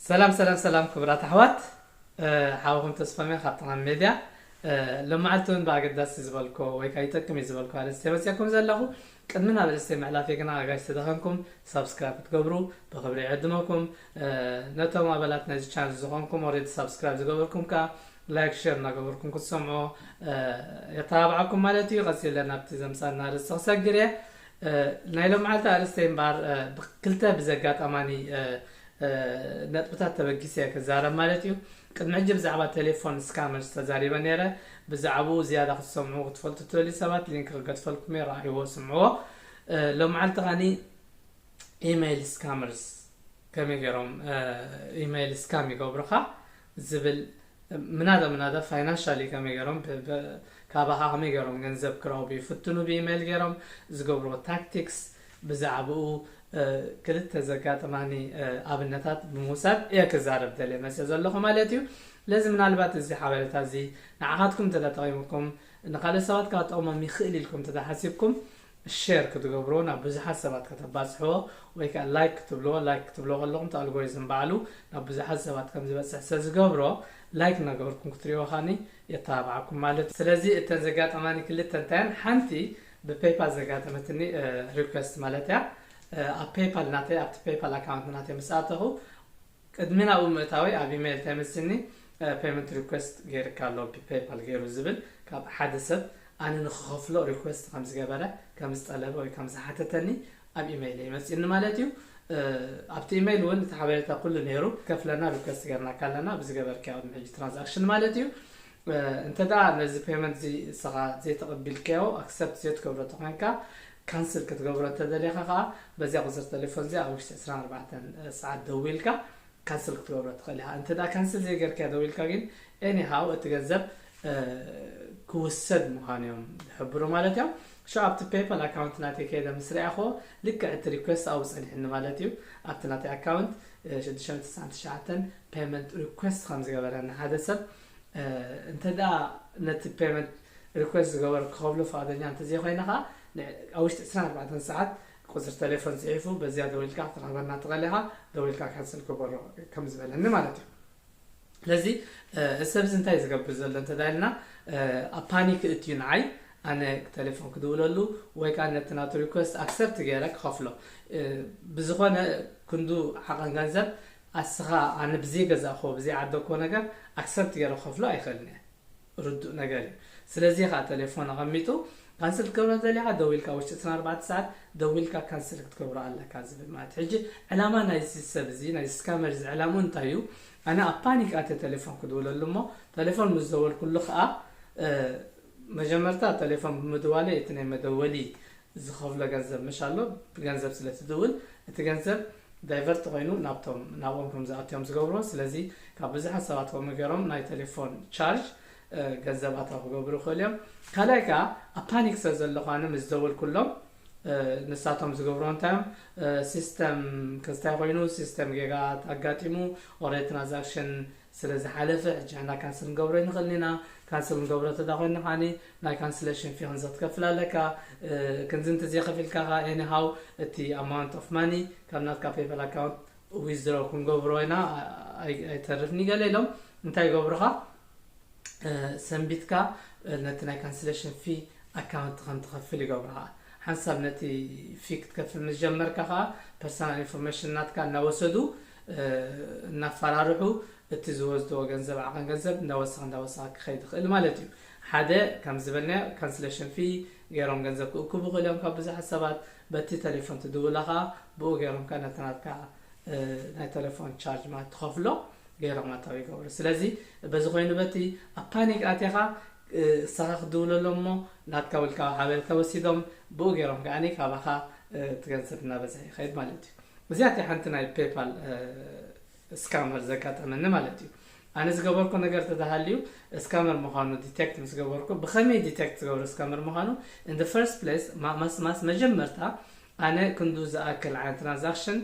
ሰላም ሰላም ሰላም ክቡራት ኣሕዋት፣ ሓውኹም ተስፋ ሚያ ካብ ተማም ሜድያ። ሎማዓልቲ እውን ብኣገዳሲ ዝበልኮ ወይ ከዓ ይጠቅም እዩ ዝበልኮ ኣርእስቲ መፅእኩም ዘለኹ። ቅድሚ ናብ ኣርእስቲ ምዕላፊ ግና ኣጋይሽ ተደኸንኩም ሳብስክራይብ ክትገብሩ ብክብሪ ይዕድመኩም። ነቶም ኣባላት ናይዚ ቻነል ዝኾንኩም ኦሬዲ ሳብስክራይብ ዝገበርኩም ከዓ ላይክ ሼር እናገበርኩም ክትሰምዖ የተባብዓኩም ማለት እዩ። ቀፂለ ናብቲ ዘምፃና ኣርእስቲ ክሰግር እየ። ናይ ሎማዓልቲ ኣርእስቲ እምበኣር ብክልተ ብዘጋጠማኒ ነጥብታት ተበጊሰ እየ ክዛረብ ማለት እዩ። ቅድሚ ሕጂ ብዛዕባ ቴሌፎን ስካመርስ ተዛሪበ ነይረ። ብዛዕባኡ ዝያዳ ክትሰምዑ ክትፈልጡ ትደልዩ ሰባት ሊንክ ክገድፈልኩም እየ፣ ረኣይዎ ስምዕዎ። ሎማዓልቲ ኸኒ ኢሜይል ስካመርስ ከመይ ገይሮም ኢሜይል ስካም ይገብሩኻ ዝብል ምናዳ ምናዳ ፋይናንሻሊ ከመይ ገይሮም ካባኻ ከመይ ገይሮም ገንዘብ ክረኽቡ ይፍትኑ ብኢሜይል ገይሮም ዝገብርዎ ታክቲክስ ብዛዕባኡ ክልተ ዘጋጠማኒ ኣብነታት ብምውሳድ እየ ክዛረብ ደልየ መፅእ ዘለኹ ማለት እዩ። ስለዚ ምናልባት እዚ ሓበሬታ እዚ ንዓኻትኩም እንተተጠቒምኩም ንካልእ ሰባት ከዓ ጠቕሞም ይኽእል ኢልኩም እንተተሓሲብኩም ሼር ክትገብርዎ ናብ ብዙሓት ሰባት ከተባፅሕዎ ወይ ከዓ ላይክ ክትብልዎ ላይክ ክትብልዎ ከለኹም እቲ ኣልጎሪዝም ባዕሉ ናብ ብዙሓት ሰባት ከም ዝበፅሕ ስለ ዝገብሮ ላይክ እናገበርኩም ክትሪእዎ ከዓኒ የተባብዓኩም ማለት እዩ። ስለዚ እተን ዘጋጠማኒ ክልተ እንታየን ሓንቲ ብፔይፓል ዘጋጠመትኒ ሪኩዌስት ማለት እያ። ኣብ ፔይፓል ናተይ ኣብቲ ፔይፓል ኣካውንት ናተይ ምስ ኣተኹ ቅድሚ ናብኡ ምእታወይ ኣብ ኢሜይል እንታይ መስልኒ ፔመንት ሪኩዌስት ገይርካ ኣሎ ብፔይፓል ገይሩ ዝብል ካብ ሓደ ሰብ ኣነ ንክኸፍሎ ሪኩዌስት ከም ዝገበረ ከም ዝጠለበ ወይ ከም ዝሓተተኒ ኣብ ኢሜይል ይመፅኒ ማለት እዩ። ኣብቲ ኢሜይል እውን እቲ ሓበሬታ ኩሉ ነይሩ ከፍለና ሪኩዌስት ገርናካ ኣለና ብዝገበርካዮ ቅድሚ ሕጂ ትራንዛክሽን ማለት እዩ። እንተ ደኣ ነዚ ፔመንት እዚ ንስኻ ዘይተቐቢልካዮ ኣክሰፕት ዘይትገብሮ ተኾይንካ ካንስል ክትገብሮ እንተደሊኻ ከዓ በዚኣ ቁፅሪ ቴሌፎን እዚ ኣብ ውሽጢ ዕስራን ኣርባዕተን ሰዓት ደዊልካ ካንስል ክትገብሮ ትኽእል ኢኻ። እንተ ደኣ ካንስል ዘይገርካዮ ደዊልካ ግን ኤኒሃው እቲ ገንዘብ ክውሰድ ምዃኑ እዮም ዝሕብሩ ማለት እዮም። ሽዑ ኣብቲ ፔይፓል ኣካውንት ናተይ ከይደ ምስ ርኣኹ ልክዕ እቲ ሪኩዌስት ኣብኡ ጸኒሕኒ ማለት እዩ። ኣብቲ ናተይ ኣካውንት ሽዱሽተ ሚእቲ ተስዓን ትሽዓተን ፔመንት ሪኩዌስት ከም ዝገበረኒ ሓደ ሰብ እንተ ደኣ ነቲ ፔመንት ሪኩዌስት ዝገበረ ክኸፍሎ ፍቓደኛ እንተዘይኮይነ ከዓ ኣብ ውሽጢ ዕስራን ኣርባዕተን ሰዓት ቁፅሪ ቴሌፎን ፅሒፉ በዚያ ደዊልካ ክትረኽበና ትኽእል ኢኻ፣ ደዊልካ ካንስል ክበሮ ከም ዝበለኒ ማለት እዩ። ስለዚ እዚ ሰብ እዚ እንታይ ዝገብር ዘሎ እንተ ኢልና ኣብ ፓኒክ እትዩ ንዓይ ኣነ ቴሌፎን ክድውለሉ ወይ ከዓ ነቲ ናቱ ሪኩዌስት ኣክሰፕት ገይረ ክኸፍሎ ብዝኾነ ክንዱ ዓቐን ገንዘብ ኣስኻ ኣነ ብዘይገዛእክዎ ብዘይዓደግክዎ ነገር ኣክሰፕት ገይረ ክኸፍሎ ኣይኽእልን እየ። ርዱእ ነገር እዩ። ስለዚ ከዓ ቴሌፎን ኣቐሚጡ ካንስል ክትገብሮ እንተደሊኻ ደዊልካ ውሽጢ ዕስራን ኣርባዕተን ሰዓት ደዊልካ ካንስል ክትገብሮ ኣለካ ዝብል ማለት ሕጂ ዕላማ ናይዚ ሰብ እዚ ናይ ስካመር እዚ ዕላሙ እንታይ እዩ? ኣነ ኣብ ፓኒክ ኣተ ቴሌፎን ክድውለሉ እሞ ቴሌፎን ምስ ደወልኩሉ ከዓ መጀመርታ ቴሌፎን ብምድዋለይ እቲ ናይ መደወሊ ዝኸፍሎ ገንዘብ ምሽ ኣሎ ብገንዘብ ስለ ትድውል እቲ ገንዘብ ዳይቨርት ኮይኑ ናብቶም ናብኦም ከም ዝኣትዮም ዝገብርዎ ስለዚ ካብ ብዙሓት ሰባት ከምኡ ገይሮም ናይ ቴሌፎን ቻርጅ ገንዘብ ኣታዊ ክገብሩ ይኽእሉ እዮም። ካልኣይ ከዓ ኣብ ፓኒክ ስለ ዘለኹ ኣነ ምስ ደወልኩሎም ንሳቶም ዝገብርዎ እንታይ እዮም? ሲስተም ክስታይ ኮይኑ ሲስተም ጌጋት ኣጋጢሙ ኦሬ ትራንዛክሽን ስለ ዝሓለፈ ሕጂ ንሕና ካንስል ንገብሮ ይንኽእል ኢና። ካንስል ንገብሮ ተዳ ኮይና ከዓኒ ናይ ካንስሌሽን ፊ ክንዚ ክትከፍል ኣለካ። ክንዚ እንተዘይከፊልካ ከዓ ኤኒሃው እቲ ኣማውንት ኦፍ ማኒ ካብ ናትካ ፔይፓል ኣካውንት ዊዝድሮ ክንገብሮ ኢና ኣይተርፍኒ ገለ ኢሎም እንታይ ይገብሩኻ ሰንቢትካ ነቲ ናይ ካንስሌሽን ፊ ኣካውንት ከም ትኸፍል ይገብሩኻ። ሓንሳብ ነቲ ፊ ክትከፍል ምስ ጀመርካ ከዓ ፐርሰናል ኢንፎርሜሽን ናትካ እናወሰዱ እናፈራርሑ እቲ ዝወስድዎ ገንዘብ ዓቐን ገንዘብ እንዳወሰኸ እንዳወሰኸ ክኸይድ ይኽእል ማለት እዩ። ሓደ ከም ዝበልናዮ ካንስሌሽን ፊ ገይሮም ገንዘብ ክእክቡ ይኽእሉ እዮም ካብ ብዙሓት ሰባት በቲ ቴሌፎን ትድውላ ከዓ ብኡ ገይሮም ከዓ ነቲ ናትካ ናይ ቴሌፎን ቻርጅ ማለት ትኸፍሎ ገይሮም ኣታዊ ይገብሩ። ስለዚ በዚ ኮይኑ በቲ ኣብ ፓኒክ ኣትኻ እሳኻ ክድውለሎም እሞ ናትካ ውልቃዊ ሓበሬታ ወሲዶም ብኡ ገይሮም ከዓኒ ካባኻ እቲ ገንዘብ እናበዝሐ ይኸይድ ማለት እዩ። እዚኣ እቲ ሓንቲ ናይ ፔይፓል ስካመር ዘጋጠመኒ ማለት እዩ። ኣነ ዝገበርኩ ነገር ተተሃልዩ ስካመር ምዃኑ ዲቴክት ምስ ገበርኩ ብኸመይ ዲቴክት ዝገብሩ ስካመር ምዃኑ in the first place ማስማስ መጀመርታ ኣነ ክንዱ ዝኣክል ዓይነት ትራንዛክሽን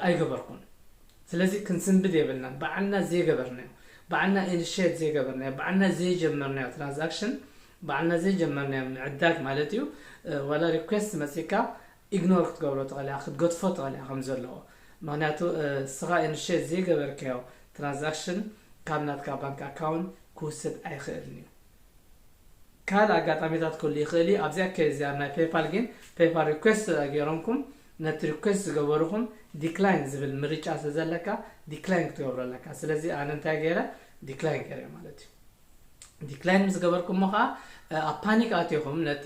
ኣይገበርኩን። ስለዚ ክንስንብድ የብልናን ባዕልና ዘይገበርናዮ ባዕልና ኢኒሽት ዘይገበርናዮ ባዕልና ዘይጀመርናዮ ትራንዛክሽን ባዕልና ዘይጀመርናዮ ምዕዳግ ማለት እዩ። ዋላ ሪኩዌስት መፂካ ኢግኖር ክትገብሮ ትኽእል ኢኻ ክትገድፎ ትኽእል ኢኻ ከም ዘለዎ ምክንያቱ እስኻ ኢኒሼት ዘይገበርካዮ ትራንዛክሽን ካብ ናትካ ባንክ ኣካውንት ክውሰድ ኣይኽእልን እዩ። ካልእ ኣጋጣሚታት ክህሉ ይኽእል እዩ። ኣብዚኣ ኬዝ እዚኣ ናይ ፔይፓል ግን ፔይፓል ሪኩዌስት ገይሮምኩም ነቲ ሪኩዌስት ዝገበሩኹም ዲክላይን ዝብል ምርጫ ስለ ዘለካ ዲክላይን ክትገብሮ ኣለካ። ስለዚ ኣነ እንታይ ገይረ ዲክላይን ገይረ ማለት እዩ። ዲክላይን ምስ ገበርኩሞ ከዓ ኣብ ፓኒክ ኣቲኹም ነቲ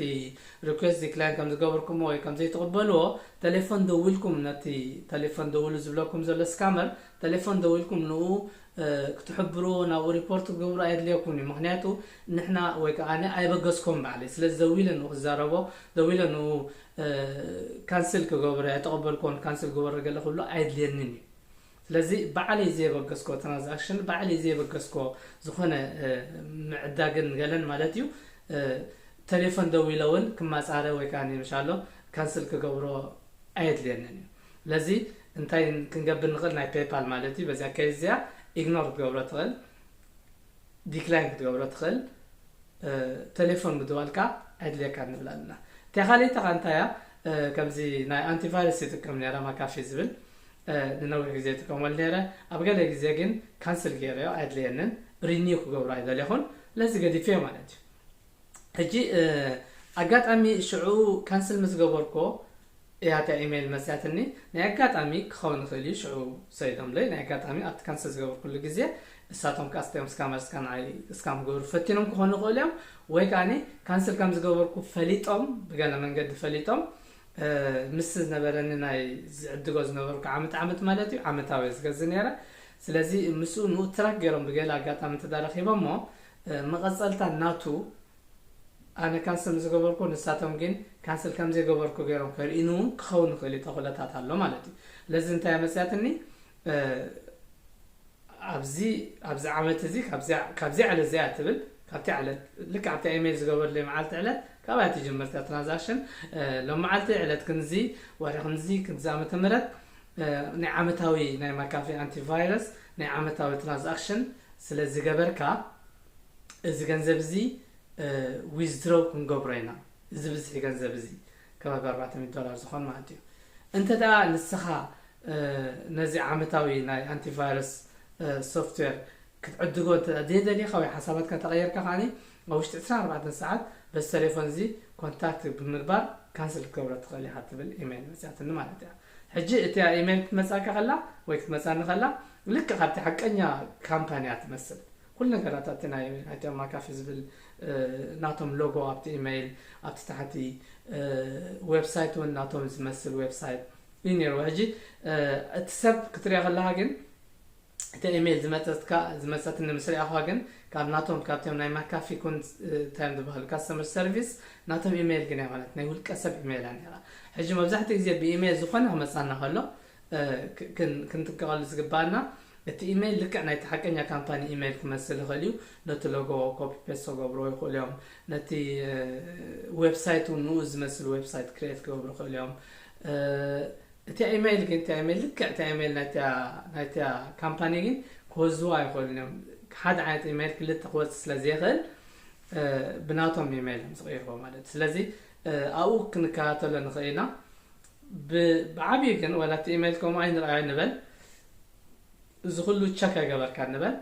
ሪኩዌስት ዲክላይን ከም ዝገበርኩሞ ወይ ከም ዘይትቕበልዎ ቴሌፎን ደዊልኩም ነቲ ቴሌፎን ደውሉ ዝብለኩም ዘሎ ስካመር ቴሌፎን ደዊልኩም ንኡ ክትሕብርዎ ናብኡ ሪፖርት ክትገብሩ ኣየድልየኩም እዩ። ምክንያቱ ንሕና ወይ ከዓ ኣነ ኣይበገስኮም ባዕለይ ስለዚ ደዊለ ንኡ ክዛረቦ ደዊለ ንኡ ካንስል ክገብረ ኣይተቐበልኮን ካንስል ግበረ ገለ ክብሎ ኣየድልየንን እዩ። ስለዚ ባዕለይ ዘየበገስኮ ትራንዛክሽን ባዕለይ ዘየበገስኮ ዝኾነ ምዕዳግን ገለን ማለት እዩ። ቴሌፎን ደዊለ እውን ክማፃረ ወይ ከዓ ምሻሎ ካንስል ክገብሮ ኣየድልየንን እዩ። ስለዚ እንታይ ክንገብር ንኽእል ናይ ፔይፓል ማለት እዩ በዚኣ ኬዝ እዚኣ ኢግኖር ክትገብሮ ትኽእል፣ ዲክላይን ክትገብሮ ትኽእል፣ ቴሌፎን ምድዋልካ ኣየድልየካ ንብል ኣለና። እቲያ ካልኣይቲ ከዓ እንታይ እያ? ከምዚ ናይ ኣንቲቫይረስ ይጥቀም ነረ ማካፊ ዝብል ንነዊሕ ግዜ ይጥቀመሉ ነረ። ኣብ ገለ ግዜ ግን ካንስል ገይረዮ ኣየድልየንን ሪኒው ክገብሮ ኣይደለኹን። ለዚ ገዲፈዮ ማለት እዩ። ሕጂ ኣጋጣሚ ሽዑ ካንስል ምስ ገበርኮ እያ እታ ኢሜይል መፅያትኒ። ናይ ኣጋጣሚ ክኸውን ይኽእል እዩ ሽዑ ሰይዶምለይ ናይ ኣጋጣሚ ኣብቲ ካንስል ዝገበርኩሉ ግዜ እሳቶም ከዓ ስቲኦም ስካመርስ ከዓ ንዓይ ስካም ክገብሩ ፈቲኖም ክኾኑ ይኽእሉ እዮም። ወይ ከዓ ካንስል ከም ዝገበርኩ ፈሊጦም ብገለ መንገዲ ፈሊጦም ምስ ዝነበረኒ ናይ ዝዕድጎ ዝነበርኩ ዓመት ዓመት ማለት እዩ ዓመታዊ ዝገዝ ነረ። ስለዚ ምስኡ ንኡ ትራክ ገይሮም ብገለ ኣጋጣሚ እንተዳረኪቦሞ መቐፀልታ ናቱ ኣነ ካንስል ዝገበርኩ ንሳቶም ግን ካንስል ከም ዘይገበርኩ ገይሮም ከርእኑ ክኸውን ይኽእል እዩ ተኽእሎታት ኣሎ ማለት እዩ። ለዚ እንታይ መፅያትኒ ኣብዚ ኣብዚ ዓመት እዚ ካብዚኣ ዕለት እዚኣ ትብል ካብቲ ዕለት ልክ ኣብቲ ኢሜይል ዝገበርለይ መዓልቲ ዕለት ካብኣ ትጅምር እታ ትራንዛክሽን ሎም መዓልቲ ዕለት ክንዚ ወረ ክንዚ ክንዚ ዓመተ ምህረት ናይ ዓመታዊ ናይ ማካፊ ኣንቲቫይረስ ናይ ዓመታዊ ትራንዛክሽን ስለ ዝገበርካ እዚ ገንዘብ እዚ ዊዝድሮው ክንገብሮ ኢና። እዚ ብዝሒ ገንዘብ እዚ ከባቢ ኣርባዕተ ሚእቲ ዶላር ዝኾን ማለት እዩ። እንተ ደኣ ንስኻ ነዚ ዓመታዊ ናይ ኣንቲቫይረስ ሶፍትዌር ክትዕድጎ እንተ ዘይደሊኻ ወይ ሓሳባትካ ተቐየርካ ከዓኒ ኣብ ውሽጢ ዕስራን ኣርባዕተን ሰዓት በዚ ቴሌፎን እዚ ኮንታክት ብምግባር ካንስል ክትገብሮ ትኽእል ኢኻ ትብል ኢሜይል መፅያትኒ ማለት እያ። ሕጂ እቲኣ ኢሜይል ክትመፃካ ከላ ወይ ክትመፃኒ ከላ ልክዕ ካብቲ ሓቀኛ ካምፓኒ እያ ትመስል። ኩሉ ነገራት ኣብቲ ናይ ናይቶም ማካፊ ዝብል ናቶም ሎጎ ኣብቲ ኢሜይል ኣብቲ ታሕቲ ዌብሳይት እውን ናቶም ዝመስል ዌብሳይት እዩ ነይሩ። ሕጂ እቲ ሰብ ክትሪኦ ከለካ ግን እቲ ኢሜይል ዝመፀትካ ዝመፀትኒ ምስ ሪኣኹዋ ግን ካብ ናቶም ካብቶም ናይ ማካፊ ኩን እንታይ እዮም ዝበሃሉ ካስተመር ሰርቪስ ናቶም ኢሜይል ግን እያ ማለት ናይ ውልቀ ሰብ ኢሜይል እያ ነይራ። ሕጂ መብዛሕትኡ ግዜ ብኢሜይል ዝኾነ ክመፃና ከሎ ክንጥቀቐሉ ዝግባኣና እቲ ኢሜይል ልክዕ ናይቲ ሓቀኛ ካምፓኒ ኢሜይል ክመስል ይኽእል እዩ። ነቲ ሎጎ ኮፒ ፔስት ክገብርዎ ይኽእሉ እዮም። ነቲ ዌብሳይት እውን ንኡ ዝመስል ዌብሳይት ክሬት ክገብሩ ይኽእሉ እዮም። እቲኣ ኢሜይል ግን እቲኣ ኢሜይል ልክዕ እቲኣ ኢሜይል ናይቲኣ ካምፓኒ ግን ክወዝዋ ኣይኽእሉን እዮም። ሓደ ዓይነት ኢሜይል ክልተ ክወፅእ ስለ ዘይኽእል ብናቶም ኢሜይል እዮም ዝቕይርዎ ማለት እዩ። ስለዚ ኣብኡ ክንከታተሎ ንኽእል ኢና። ብዓብዩ ግን ዋላ እቲ ኢሜይል ከምኡ ኣይንርኣዮ ንበል፣ እዚ ኩሉ ቸክ ኣይገበርካ ንበል።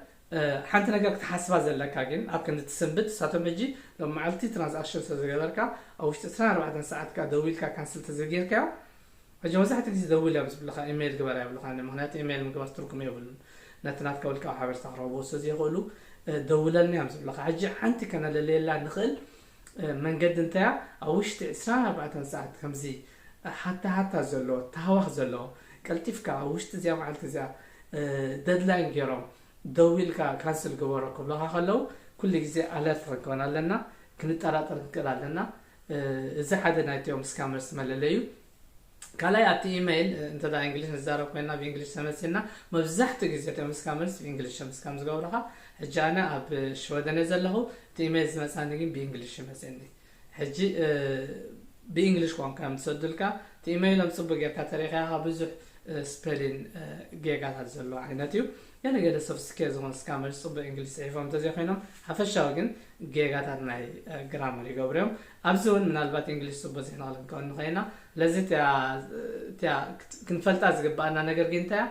ሓንቲ ነገር ክትሓስባ ዘለካ ግን ኣብ ክንዲ ትስንብድ እሳቶም ሕጂ ሎም መዓልቲ ትራንዛክሽን ስለ ዝገበርካ ኣብ ውሽጢ ዕስራን ኣርባዕተን ሰዓት ከኣ ደዊልካ ካንስል ተዘጊርካዮ። ሕጂ መብዛሕትኡ ግዜ ደውል እዮም ዝብልኻ፣ ኢሜይል ግበር ኣይብልኻን እዮም። ምኽንያቱ ኢሜይል ምግባር ትርጉም የብሉን። ነቲ ናትካ ውልቃዊ ሓበሬታ ክረኽብዎ ስለ ዘይኽእሉ ደውለልና እዮም ዝብልኻ። ሕጂ ሓንቲ ከነለልየላ ንኽእል መንገዲ እንተያ ኣብ ውሽጢ ዕስራን ኣርባዕተን ሰዓት ከምዚ ሓታ ሓታ ዘለዎ ታህዋኽ ዘለዎ ቀልጢፍካ ኣብ ውሽጢ እዚኣ መዓልቲ እዚኣ ደድላይን ገይሮም ደዊልካ ካንስል ግበሮ ክብለኻ ከለዉ ኩሉ ግዜ ኣለርት ክንከውን ኣለና፣ ክንጠራጠር ክንክእል ኣለና። እዚ ሓደ ናይቲኦም ስካመርስ መለለዩ። ካልኣይ ኣብቲ ኢሜይል እንተ እንግሊሽ ንዛረብ ኮይና ብእንግሊሽ ተመሲልና መብዛሕትኡ ግዜ እቶም ስካመርስ ብእንግሊሽ እዮም ስካም ዝገብሩኻ። ሕጂ ኣነ ኣብ ሽወደን እየ ዘለኹ፣ እቲ ኢሜይል ዝመፃኒ ግን ብእንግሊሽ ይመፅኒ። ሕጂ ብእንግሊሽ ቋንቋ እዮም ዝሰዱልካ። እቲ ኢሜይሎም ፅቡቅ ጌርካ ተሪኢኻዮ ብዙሕ ስፔሊን ጌጋታት ዘለዎ ዓይነት እዩ። ገለገለ ሶፍትስኬር ዝኾኑ ስካመርስ ጽቡቅ እንግሊሽ ጽሒፎም እንተዘይኮይኖም ሓፈሻዊ ግን ጌጋታት ናይ ግራመር ይገብሩ እዮም። ኣብዚ እውን ምናልባት እንግሊሽ ጽቡቅ ዘይንኽእል ክንከውን ንኽእል ኢና። ስለዚ እቲያ እቲያ ክንፈልጣ ዝግባኣና ነገር ግን እንታይ እያ?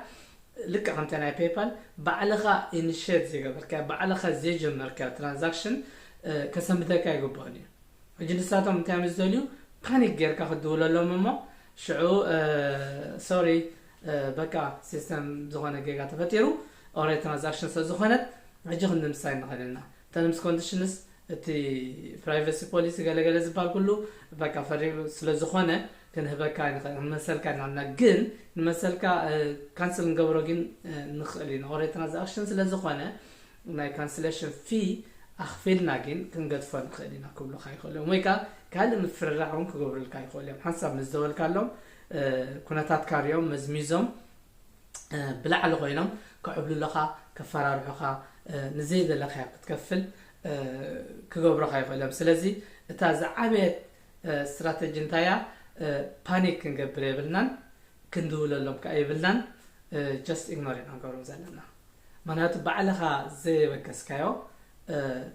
ልክዕ ከምቲ ናይ ፔይፓል ባዕልኻ ኢኒሽት ዘይገበርካዮ ባዕልኻ ዘይጀመርካዮ ትራንዛክሽን ከሰንብደካ ይግባኦን እዩ። ሕጂ ንሳቶም እንታይ ምስ ደልዩ ፓኒክ ጌርካ ክትድውለሎም እሞ ሽዑ ሶሪ በቃ ሲስተም ዝኾነ ጌጋ ተፈጢሩ ኦሬ ትራንዛክሽን ስለ ዝኾነት ሕጂ ክንድምሳ ይንኽእል ኢና። ተርምስ ኮንዲሽንስ እቲ ፕራይቨሲ ፖሊሲ ገለገለ ዝበሃል ኩሉ በቃ ፈሪሉ ስለ ዝኾነ ክንህበካ ንመሰልካ ኢና ግን ንመሰልካ ካንስል ንገብሮ ግን ንኽእል ኢና ኦሬ ትራንዛክሽን ስለ ዝኾነ ናይ ካንስሌሽን ፊ ኣኽፊልና ግን ክንገድፎ ንኽእል ኢና ክብሉኻ ይኽእሉ እዮም ወይ ከዓ ካልእ ምፍርራሕ እውን ክገብሩልካ ይኽእሉ እዮም ሓንሳብ ምስ ደወልካሎም ኩነታትካ ሪኦም መዝሚዞም ብላዕሊ ኮይኖም ክዕብሉለኻ ከፈራርሑኻ ንዘይደለኻዮ ክትከፍል ክገብሩኻ ይኽእሉ እዮም ስለዚ እታ ዝዓበየት ስትራተጂ እንታይ እያ ፓኒክ ክንገብር የብልናን ክንድውለሎም ከዓ የብልናን just ignore ኢና ንገብሮም ዘለና ምክንያቱ ባዕልኻ ዘየበገስካዮ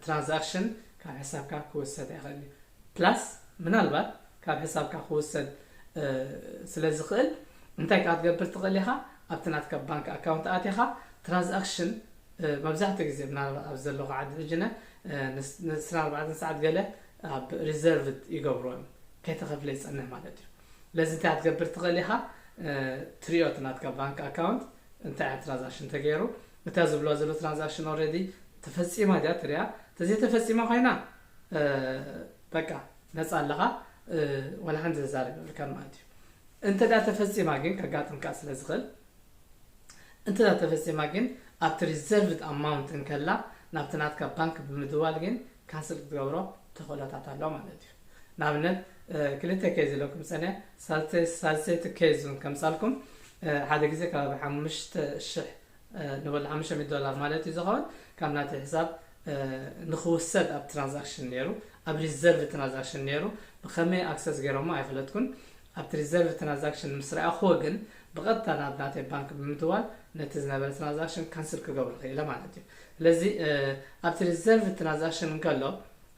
ትራንዛክሽን ካብ ሕሳብካ ክውሰድ ኣይኽእል እዩ plus ምናልባት ካብ ሕሳብካ ክውሰድ ስለ ዝኽእል እንታይ ከዓ ትገብር ትኽእል ኢኻ ኣብቲ ናትካ ባንክ ኣካውንት ኣቲኻ ትራንዛክሽን መብዛሕትኡ ግዜ ምናልባት ኣብ ዘለኹ ዓዲ ሕጂ ነ ንስራ ኣርባዕተ ሰዓት ገለ ኣብ ሪዘርቭድ ይገብርዎ እዮም ከይተኸፍለ ይፀንሕ ማለት እዩ ስለዚ እንታይ ክትገብር ትኽእል ኢኻ ትሪኦ እቲ ናትካ ባንክ ኣካውንት እንታይ ዓይነት ትራንዛክሽን ተገይሩ እታ ዝብሎ ዘሎ ትራንዛክሽን ኦልሬዲ ተፈፂማ ድያ ትሪያ ተዘይተፈፂማ ኮይና በቃ ነፃ ኣለኻ ወላ ሓንቲ ዘዛረብ የብልካን ማለት እዩ እንተ ደኣ ተፈፂማ ግን ከጋጥምካ ስለ ዝኽእል እንተ ደኣ ተፈፂማ ግን ኣብቲ ሪዘርቭድ ኣማውንት እንከላ ናብቲ ናትካ ባንክ ብምድዋል ግን ካንስል ክትገብሮ ተኽእሎታት ኣሎ ማለት እዩ ንኣብነት ክልተ ኬዝ ኢለኩም ፀንሐ ሳልሰይቲ ኬዝ እውን ከምፃልኩም ሓደ ግዜ ከባቢ ሓሙሽተ ሽሕ ንበል ሓሙሽተ ሚእቲ ዶላር ማለት እዩ ዝኸውን ካብ ናተይ ሕሳብ ንክውሰድ ኣብ ትራንዛክሽን ነይሩ ኣብ ሪዘርቭ ትራንዛክሽን ነይሩ ብከመይ ኣክሰስ ገይሮሞ ኣይፈለጥኩን ኣብቲ ሪዘርቭ ትራንዛክሽን ምስ ረኣኽዎ ግን ብቐጥታ ናብ ናተይ ባንክ ብምድዋል ነቲ ዝነበረ ትራንዛክሽን ካንስል ክገብሮ ክኢለ ማለት እዩ ስለዚ ኣብቲ ሪዘርቭ ትራንዛክሽን እንከሎ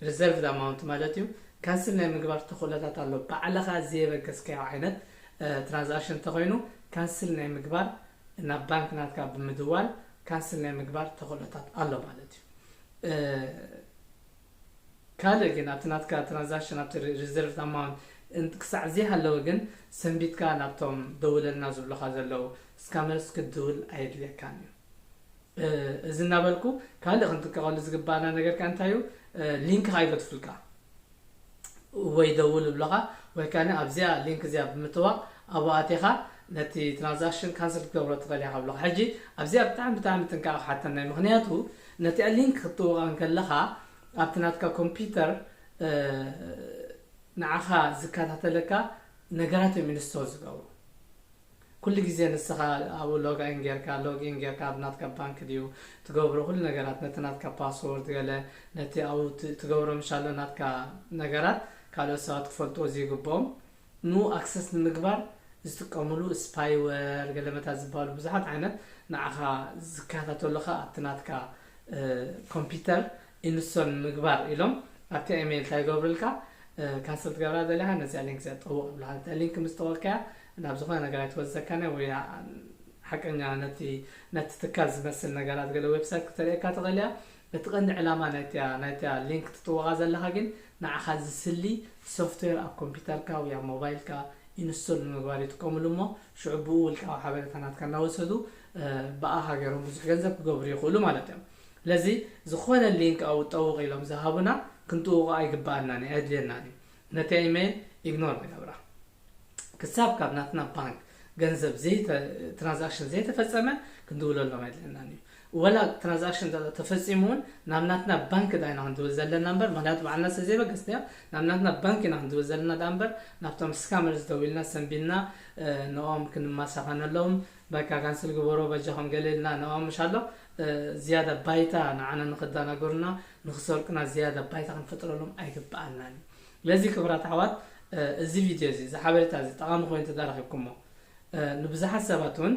ሪዘርቭድ ኣማውንት ማለት እዩ ካንስል ናይ ምግባር ተኽእሎታት ኣሎ ባዕልኻ ዘየበገስካዮ ዓይነት ትራንዛክሽን እንተኾይኑ ካንስል ናይ ምግባር ናብ ባንክ ናትካ ብምድዋል ካንስል ናይ ምግባር ተኽእሎታት ኣሎ ማለት እዩ ካልእ ግን ኣብቲ ናትካ ትራንዛክሽን ኣብቲ ሪዘርቭ ኣማውንት ክሳዕ ዘይሃለወ ግን ሰንቢትካ ናብቶም ደውለልና ዝብሉካ ዘለዉ ስካመርስ ክትድውል ኣየድልየካን እዩ እዚ እናበልኩ ካልእ ክንጥቀቐሉ ዝግባኣና ነገር ከ እንታይ እዩ ሊንክ ከይገድፉልካ ወይ ደውል ይብሉኻ ወይ ከኣ ኣብዚኣ ሊንክ እዚኣ ብምጥዋቕ ኣብኡ ኣቲኻ ነቲ ትራንዛክሽን ካንስል ክትገብሮ ትኽእል ኢኻ ይብሉኻ ሕጂ ኣብዚኣ ብጣዕሚ ብጣዕሚ ጥንቃቐ ክሓተና እዩ ምኽንያቱ ነቲኣ ሊንክ ክትጥውቓ እንከለኻ ኣብቲ ናትካ ኮምፒውተር ንዓኻ ዝከታተለካ ነገራት እዮም ኢንስቶል ዝገብሩ ኩሉ ግዜ ንስኻ ኣብኡ ሎግ ኣይን ጌርካ ሎግ ኢን ጌርካ ኣብ ናትካ ባንክ ድዩ ትገብሮ ኩሉ ነገራት ነቲ ናትካ ፓስወርድ ገለ ነቲ ኣብኡ ትገብሮ ምሻሎ ናትካ ነገራት ካልኦት ሰባት ክፈልጥዎ ዘይግብኦም ንኡ ኣክሰስ ንምግባር ዝጥቀምሉ ስፓይወር ገለመታት ዝበሃሉ ብዙሓት ዓይነት ንዓኻ ዝከታተሉኻ ኣብቲ ናትካ ኮምፒውተር ኢንስቶል ንምግባር ኢሎም ኣብቲ ኢሜይል እንታይ ይገብሩልካ ካንስል ትገብራ ደሊኻ ነዚኣ ሊንክ እዚኣ ጠውቕ ይብልካ ነታ ሊንክ ምስ ጠወቅካያ ናብ ዝኾነ ነገር ኣይትወስደካን ወይ ሓቀኛ ነቲ ነቲ ትካል ዝመስል ነገራት ገለ ዌብሳይት ክተርእየካ ትኽእል እያ እቲ ቀንዲ ዕላማ ናይትያ ናይትያ ሊንክ ትጥወቓ ዘለኻ ግን ንዓኻ ዝስሊ ሶፍትዌር ኣብ ኮምፒውተርካ ወይ ኣብ ሞባይልካ ኢንስቶል ንምግባር ይጥቀምሉ እሞ ሽዑ ብኡ ውልቃዊ ሓበሬታ ናትካ እናወሰዱ ብኣኻ ገይሮም ብዙሕ ገንዘብ ክገብሩ ይኽእሉ ማለት እዮም ስለዚ ዝኾነ ሊንክ ኣብኡ ጠውቕ ኢሎም ዝሃቡና ክንጥውቖ ኣይግበኣናን እዩ ኣየድልየናን እዩ ነቲ ኢሜይል ኢግኖር ንገብራ ክሳብ ካብ ናትና ባንክ ገንዘብ ትራንዛክሽን ዘይተፈፀመ ክንድውለሎም ኣይድልየናን እዩ ወላ ትራንዛክሽን ተፈፂሙ እውን ናብ ናትና ባንክ ዳ ኢና ክንድውል ዘለና እምበር ምክንያቱ ባዕልና ስለ ዘይበገስናዮ ናብ ናትና ባንክ ኢና ክንድውል ዘለና ዳ እምበር ናብቶም ስካመርስ ደዊልና ሰንቢድና ንኦም ክንማሳኸነሎም በቃ ካንስል ግበሮ በጃኹም ገለ ኢልና ንኦም ምሽ ኣሎ ዝያዳ ባይታ ንዓና ንክዳናገሩና ንክሰርቁና ዝያዳ ባይታ ክንፈጥረሎም ኣይግበኣናን እዩ ስለዚ ክብራት ኣሕዋት እዚ ቪድዮ እዚ እዚ ሓበሬታ እዚ ጠቓሚ ኮይኑ ተዳረኺብኩሞ ንብዙሓት ሰባት እውን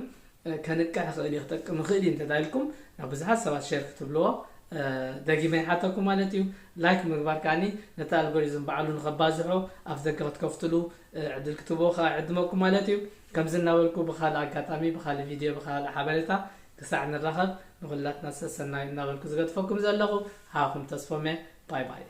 ከንቅሕ ይኽእል እዩ፣ ክጠቅም ይኽእል እዩ እንተዳልኩም ናብ ብዙሓት ሰባት ሸር ክትብልዎ ደጊመ ይሓተኩም ማለት እዩ። ላይክ ምግባር ከዓኒ ነቲ ኣልጎሪዝም ባዕሉ ንኸባዝሖ ኣብ ደገ ክትከፍትሉ ዕድል ክትብዎ ከዓ ዕድመኩም ማለት እዩ። ከምዚ እናበልኩ ብካልእ ኣጋጣሚ ብካልእ ቪድዮ ብካልእ ሓበሬታ ክሳዕ ንራኸብ ንኩላትና ሰሰናዩ እናበልኩ ዝገድፈኩም ዘለኹ ሓኹም ተስፎም እየ። ባይ ባይ።